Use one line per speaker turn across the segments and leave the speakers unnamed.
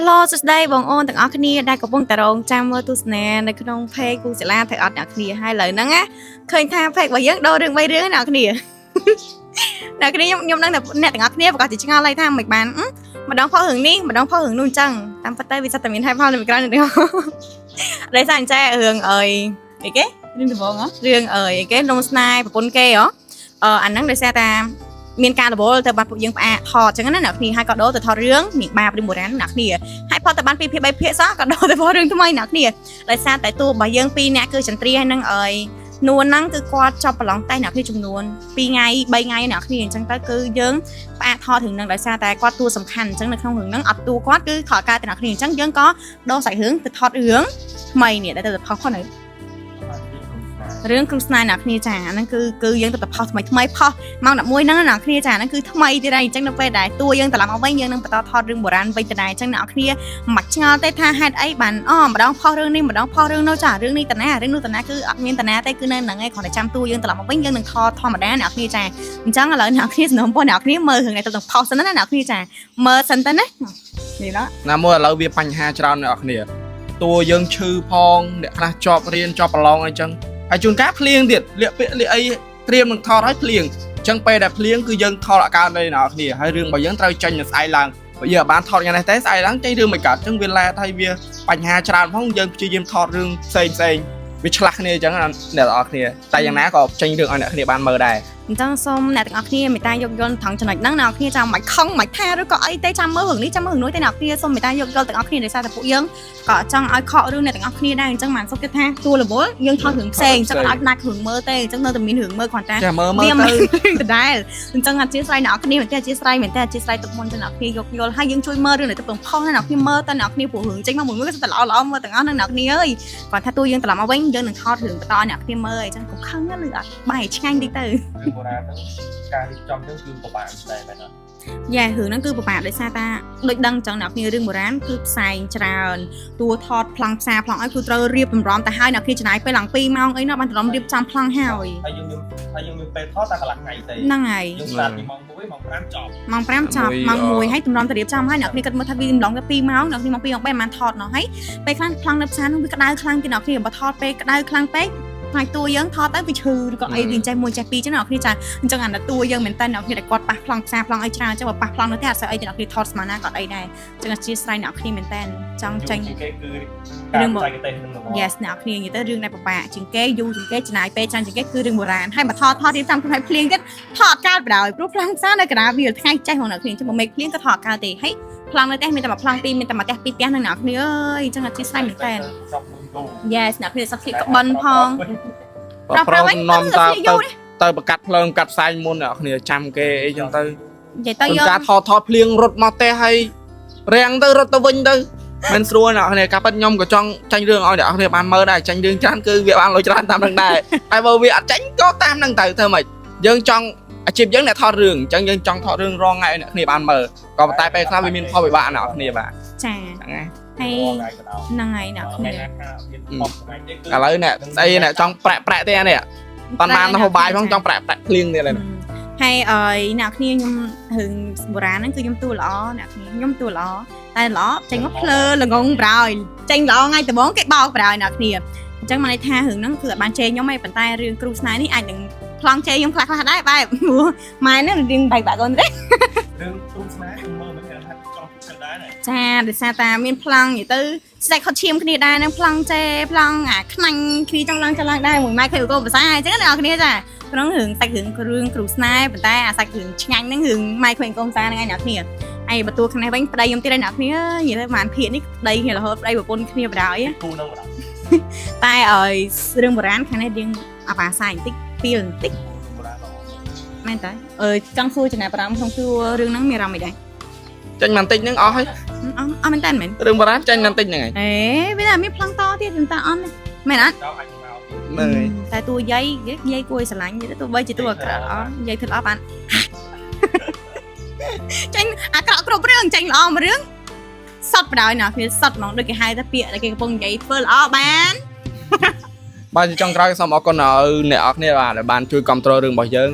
Hello សួស្តីបងអូនទាំងអស់គ្នាដែលកំពុងតែរងចាំមើលទស្សនានៅក្នុង page គូសិលាត្រូវអត់អ្នកគ្នាហើយឥឡូវហ្នឹងណាឃើញថា page របស់យើងដូររឿង3រឿងអ្នកគ្នាអ្នកគ្នាខ្ញុំខ្ញុំដឹងតែអ្នកទាំងអស់គ្នាប្រកាសជាឆ្ងល់ហើយថាមិនបានម្ដងផុសរឿងនេះម្ដងផុសរឿងនោះអញ្ចឹងតាមពិតទៅវាសិតតែមានហេតុផលនៅពីក្រោយនេះទាំងដោយសារអញ្ចេះរឿងអើយអីគេ
រឿងដំបងហ៎
រឿងអើយអីគេនំស្នេហ៍ប្រពន្ធគេហ៎អឺអាហ្នឹងដោយសារតាមានការរវល់ទៅបានពួកយើងផ្អាកថតអញ្ចឹងណាអ្នកគ្នាហើយក៏ដូរទៅថតរឿងនាងបាបរឿងបុរាណអ្នកគ្នាហើយផតទៅបាន2ភាគ3ភាគសោះក៏ដូរទៅផតរឿងថ្មីអ្នកគ្នាដោយសារតែតួរបស់យើងពីរអ្នកគឺចន្ទ្រាហើយនឹងអើយនួនហ្នឹងគឺគាត់ចប់ប្រឡងតែអ្នកគ្នាចំនួន2ថ្ងៃ3ថ្ងៃអ្នកគ្នាអញ្ចឹងទៅគឺយើងផ្អាកថតរឿងហ្នឹងដោយសារតែគាត់តួសំខាន់អញ្ចឹងនៅក្នុងរឿងហ្នឹងអត់តួគាត់គឺខកកើតតែអ្នកគ្នាអញ្ចឹងយើងក៏ដូរសាច់រឿងទៅថតរឿងថ្មីនេះដែលទៅផុសផុសនៅ រឿងគ្រូស្នេហ៍អ្នកគ្នាចាអាហ្នឹងគឺយើងទៅតែផុសថ្មីថ្មីផុសម៉ោង11ហ្នឹងណាអ្នកគ្នាចាហ្នឹងគឺថ្មីទៀតហើយអញ្ចឹងនៅពេលដែលតួយើងត្រឡប់មកវិញយើងនឹងបន្តថតរឿងបុរាណវិញដដែលអញ្ចឹងអ្នកគ្នាមិនឆ្ងល់ទេថាហេតុអីបានអូម្ដងផុសរឿងនេះម្ដងផុសរឿងនោះចារឿងនេះតាណារឿងនោះតាណាគឺអត់មានតាណាទេគឺនៅហ្នឹងឯងគ្រាន់តែចាំតួយើងត្រឡប់មកវិញយើងនឹងថតធម្មតាអ្នកគ្នាចាអញ្ចឹងឥឡូវអ្នកគ្នាសំណូមពរអ្នកគ្នាមើលរឿងនេះទៅផុសសិនណាអ្នកគ្នាចាមើលសិនទៅណានេះណា
ណាមួយឥឡូវវាបញ្ហាច្រើនអ្នកនរគ្នាតួយើងឈឺផងអ្នកខ្លះជាប់រៀនជាប់ប្រឡងអីចឹងហើយជួនកាលភ្លៀងទៀតលាក់ពាក្យលាក់អីត្រៀមនឹងថតហើយភ្លៀងអញ្ចឹងពេលដែលភ្លៀងគឺយើងថតអត់កើតទេអ្នកនរគ្នាហើយរឿងរបស់យើងត្រូវចេញនៅស្អែកឡើងបើយើងអត់បានថតថ្ងៃនេះទេស្អែកឡើងចេញរឿងមិនកើតអញ្ចឹងវាឡែតហើយវាបញ្ហាច្រើនផងយើងព្យាយាមថតរឿងផ្សេងផ្សេងវាឆ្លាស់គ្នាអញ្ចឹងអ្នកនរគ្នាតែយ៉ាងណាក៏ចេញរឿងឲ្យអ្នកគ្នាបានមើលដែរ
អញ្ចឹងសូមអ្នកទាំងអស់គ្នាមេត្តាយោគយល់ថងចំណុចហ្នឹងអ្នកគ្នាចាំមិនខឹងមិនថាឬក៏អីទេចាំមើលរឿងនេះចាំមើលរឿងនោះទេអ្នកគ្នាសូមមេត្តាយោគយល់ទាំងអស់គ្នាដោយសារតែពួកយើងក៏ចង់ឲ្យខករឿងអ្នកទាំងអស់គ្នាដែរអញ្ចឹងបានសុខគិតថាតួរវល់យើងថតរឿងផ្សេងអញ្ចឹងអត់ឲ្យដាច់រឿងមើលទេអញ្ចឹងនៅតែមានរឿងមើលគ្រាន់តែ
ចាមើលមើល
វាមិន
ទៅ
ដដែលអញ្ចឹងអធិស្ឋានអ្នកគ្នាមែនទេអធិស្ឋានមែនទេអធិស្ឋានទុកមុនចឹងអ្នកគ្នាយោគយល់ហើយយើងជួយមើលរឿងនេះទៅពងផុសណាអ្នកគ្នាមើលទៅអ្នកគ្នាព្រោះរឿងចេញមកមួយមួយក៏សិតតែល្អល្អមើលទាំងអស់ហ្នឹងអ្នកគ្នាអើយគាត់ថាតួយើងត្រឡប់មកវិញយើងនឹងថតរឿងបន្តអ្នកគ្នាមើលអញ្ចឹងកុំខឹងណាឬអត់បាយឆ្ងាញ់តិចទៅ
រឿងបុរាណហ្នឹងការរៀបចំហ្នឹងគឺពិបាកតែមែនអត់
យ៉ារឿងហ្នឹងគឺពិបាកដោយសារតាដូចដឹងចឹងអ្នកគ្នារឿងបុរាណគឺផ្សែងច្រើនតួថតប្លង់ផ្សារប្លង់អីគឺត្រូវរៀបតម្រាំទៅហើយអ្នកគ្នាចំណាយពេលឡើង2ម៉ោងអីណោះបានតម្រាំរៀបចំប្លង់ហើយ
ហើយយើងមានហើយយើងមានពេលថតតែកន្លះថ្ងៃទេ
ហ្នឹងហើយ
យើងស្តាតពីម៉ោង1ម៉ោង5ចប់
ម៉ោង5ចប់ម៉ោង1ហើយតម្រាំទៅរៀបចំហើយអ្នកគ្នាគិតមើលថាវាម្ដងទៅ2ម៉ោងអ្នកគ្នាម៉ោង2ម៉ោង3មិនបានថតណោះហើយពេលខ្លះប្លង់នៅផ្សារនោះវាក្តៅខ្លាំងទៀតអ្នកគ្នាបើថតពេលក្តៅខ្លាំងពេកផ្នែកតួយើងថតទៅវាឈឺឬក៏អីវាចេះមួយចេះពីរចឹងអ្នកគ្នាចាអញ្ចឹងអានតួយើងមែនតើអ្នកគ្នាតែគាត់ប៉ះប្លង់ផ្សារប្លង់អីច្រើនចឹងបើប៉ះប្លង់នៅទេអត់សូវអីទេអ្នកគ្នាថតស្មានណាក៏អីដែរចឹងអធិស្ឋានអ្នកគ្នាមែនតើចង់ចាញ់
ជាងគេគឺការបច្ចេកទេសហ្នឹងហ្មង
Yes អ្នកគ្នានិយាយទៅរឿងដែលពិបាកជាងគេយូរជាងគេចំណាយពេលច្រើនជាងគេគឺរឿងបុរាណហើយមកថតថតរៀបចំខ្លួនឲ្យភ្លៀងទៀតថតកើតបណ្ដោយព្រោះប្លង់ផ្សារនៅកណ្ដាលវាលថ្ងៃចេះហ្មងអ្នកគ្នាចាំមកមេឃភ្លៀងក៏ថតកើតទេហើយប្លង់នៅផ្ទះមានតែមួយប្លង់ពីរមានតែមួយផ្ទះពីរផ្ទះហ្នឹងអ្នកគ្នាអើយអញ្ចឹងអធិស្ឋានមែនតើ
ចប់មួយគូ
Yes អ្នកគ្នាសឹកក្បិនផង
បើប្រុសនាំតាទៅទៅបកាត់ភ្លើងកាត់ផ្សែងមុនអ្នកគ្នាចាំគេអីចឹងទៅ
និយាយទៅយើង
ជួនកាលថតថតភ្លៀងរត់មកផ្ទះហើយរាំងទៅរត់ទៅវិញទៅមិនស្រួលអ្នកគ្នាការប៉ិតខ្ញុំក៏ចង់ចាញ់រឿងឲ្យអ្នកគ្នាបានមើលដែរចាញ់រឿងច្រើនគឺវាបានលុយច្រើនតាមនឹងដែរតែបើវាអត់ចាញ់ក៏តាមនឹងទៅធ្វើម៉េចយើងចង់អាជីពយើងអ្នកថតរឿងអញ្ចឹងយើងចង់ថតរឿងរងថ្ងៃឲ្យអ្នកគ្នាបានមើលក៏ប៉ុន្តែពេលខ្លះវាមានផលវិបាកអ្នកគ្នាបាទ
ចា
ហ្នឹងហើយ
ហើយ
ថ្ងៃក៏ដោយ
ហ្នឹងហើយអ្នកគ្នា
ថ្ងៃណាថាមានបបថ្ងៃទេគឺ
ឥឡូវអ្នកស្អីអ្នកចង់ប្រាក់ប្រាក់ទេអានេះតាន់បានទៅហូបបាយផងចង់ប្រាក់ប្រាក់ភ្លៀងទៀតហើយ
ហើយអើយអ្នកគ្នាខ្ញុំរឿងបុរាណហ្នឹងគឺខ្ញុំទួល្អអ្នកគ្នាខ្ញុំទួល្អតែល្អចេញមកភ្លើល្ងងប្រោយចេញល្អថ្ងៃដំបូងគេបោកប្រោយអ្នកគ្នាអញ្ចឹងមកន័យថារឿងហ្នឹងគឺអត់បានជេរខ្ញុំទេប៉ុន្តែរឿងគ្រូស្នេហ៍នេះអាចនឹងប្លង់ជេរខ្ញុំខ្លះខ្លះដែរបែបព្រោះម៉ែហ្នឹងរៀងបែកបាក់កូនទេ
រឿងគ្រូស្នេហ៍គឺមើលមិនថាចង់ពិសេសដែរណា
ចាដោយសារតាមានប្លង់និយាយទៅស្ដេចខត់ឈាមគ្នាដែរហ្នឹងប្លង់ជេរប្លង់អាខ្នាញ់គ្នាចង់ឡើងចង់ឡើងដែរមួយម៉ែឃើញកូនភាសាអញ្ចឹងណាអ្នកគ្នាចាក្នុងរឿងសាច់រឿងរឿងគ្រូស្នេហ៍ប៉ុន្តែអាសាច់រឿងឆ្ងាញ់ហ្នឹងរឿងម៉ែឃើញកូនភាសាហ្នឹងឯងអ្នកគ្នាហើយបើតួខាងនេះវិញប្តីខ្ញុំទៀតឯអ្នកគ្នានិយាយទៅប្រហែលភាគនេះប្តីគ្នារហូតប្តីប្រពន្ធគ្នាបណ្ដោយ
គូហ្នឹងបណ្ដោយ
តែឲ្យរឿងបុរាណខាងនេះរៀងអាបាសាយបន្តិចពីលបន្តិច
បុរាណល្អ
មែនតើអើយចង់សួរចំណាប់អារម្មណ៍ក្នុងសួររឿងហ្នឹងមានអារម្មណ៍អីដែរ
ចាញ់បន្តិចហ្នឹងអស់ហើយ
អស់អស់មែនតើមែន
រឿងបុរាណចាញ់បន្តិចហ្នឹងហើយ
អេវាថាមានប្លង់តទៀតមិនតើអត់ទេមែនអត់
ដល់អាចមក
ហ្នឹងហើយ
តែតួយាយយាយគួរឲ្យស្រឡាញ់ទោះបីជាតួអាក្រក់ល្អយាយធ្វើល្អបាន ចាញ់អាក្រក់គ្រប់រឿងចាញ់ល្អមួយរឿងសតបណ្ដោយណាគ្នាសតហ្មងដូចគេហៅថាពាក្យដែលគេកំពុងនិយាយធ្វើល្អបាន
បាទជាចុងក្រោយសូមអរគុណដល់អ្នកនរគ្នាបាទដែលបានជួយគ្រប់គ្រងរឿងរបស់យើង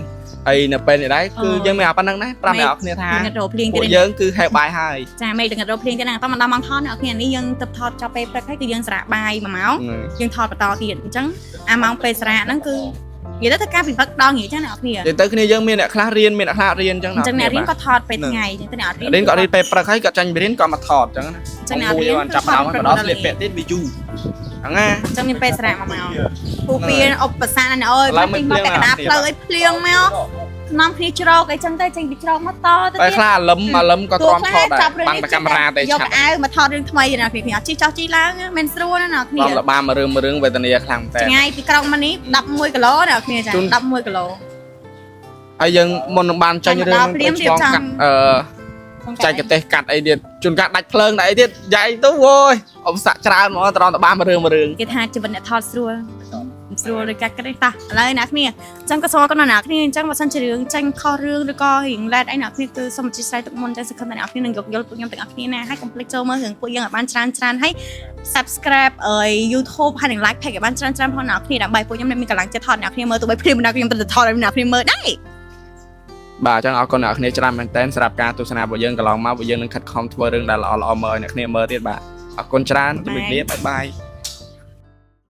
ហើយនៅពេលនេះដែរគឺយើងមានអាប៉ុណ្្នឹងដែរប្រាប់អ្នកនរគ្នាថា
ងឹតរោភ្លៀង
ពួក
ទៀត
យើងគឺហេវបាយហើយ
ចាមេឃងឹតរោភ្លៀងទៀតហ្នឹងតមកដល់ម៉ោងថតអ្នកនរគ្នានេះយើងទៅថតចប់ពេលព្រឹកហើយគឺយើងស្រាកបាយ1ម៉ោងយើងថតបន្តទៀតអញ្ចឹងអាម៉ោងពេលស្រាកហ្នឹងគឺនិយាយទៅធ្វើការពិបាកដល់ងាយចឹងអ្នកនរគ្នា
និយាយទៅគ្នាយើងមានអ្នកខ្លះរៀនមានអ្នកខ្លះរៀនអញ្ចឹង
អញ្ចឹងអ្នករៀនក៏ថតពេលថ្ងៃអញ្ចឹងទៅអ្នកអត់រៀន
រៀនគាត់រៀនពេលព្រឹកហើយគាត់ចាញ់រៀនគាត់មកថតអញ្ចឹងណា
អញ្ចឹងអ្នកអត់រៀន
បានចាប់ដើមហើយដល់ស្លៀកពាក់ទៀតវាយូរហ្នឹងណា
អញ្ចឹងមានពេលស្រាក1ម៉ោងពូពៀនឧបសគ្គណាស់អើយ
ឡើយមិន
មកពាក់កណ្ដាល
ភ្លៀង
ផ្លូវអីភ្លៀងមកនាំគ្នាជ្រកអីចឹងទៅចេញពីជ្រកមកតទៅ
តែ
ទៀត
ខ្លះអាលឹមអាលឹមក៏ទ្រាំថតដែរបាំងតែកាមេរ៉ាតែ
យក
ឆាត់
អាវមកថតរឿងថ្មីណាគ្នាអត់ជីចោះជីឡើងមិនស្រួលណាអ្នកគ្នា
ឡំលបាមួយរឿងមួយរឿងវេទនាខ្លាំងតែ
ឆ្ងាយពីក្រុងមកនេះ11គីឡូណាគ្នាចា11គីឡូ
ហើយយើងមុននឹងបានចាញ់រឿង
ដល់ភ្លាមរៀបចំ
កាត់អឺចែកទេសកាត់អីទៀតជួនកាលដាច់ភ្លើងដាច់អីទៀតយាយទៅអូយឧបសគ្គច្រើនហ្មងត្រង់តបានមួយរឿងមួយរឿង
គេថាជីវិតអ្នកថតស្រួលស្រួលឬកាត់ក្រិះតោះឥឡូវអ្នកគ្នាអញ្ចឹងក៏សូមអរគុណដល់អ្នកគ្នាអញ្ចឹងបើសិនជារឿងចាញ់ខុសរឿងឬក៏រឿងឡែតអីអ្នកគ្នាគឺសូមអធិស្ឋានទុកមុនតែសង្ឃឹមថាអ្នកគ្នានឹងយោគយល់ពួកខ្ញុំទាំងអស់គ្នាណាហើយកុំភ្លេចចូលមើលរឿងពួកយើងឲ្យបានច្រើនច្រើនហើយ subscribe អើយ YouTube ហើយនឹង like page ឲ្យបានច្រើនច្រើនផងអ្នកគ្នាដើម្បីពួកខ្ញុំនឹងមានកម្លាំងចិត្តថតអ្នកគ្នាមើលទោះបីភ្លាមអ្នកខ្ញុំទៅថតឲ្យអ្នកគ្នាមើលដែរ
បាទអញ្ចឹងអរគុណអ្នកគ្នាច្រើនមែនតើសម្រាប់ការទស្សនារបស់យើងកន្លងមកពួកយើងនឹងខិតខំធ្វើរឿងដែលល្អៗមើលឲ្យអ្នកគ្នាមើលទៀតបាទអរគុណច្រើនជម្រាបលា bye bye.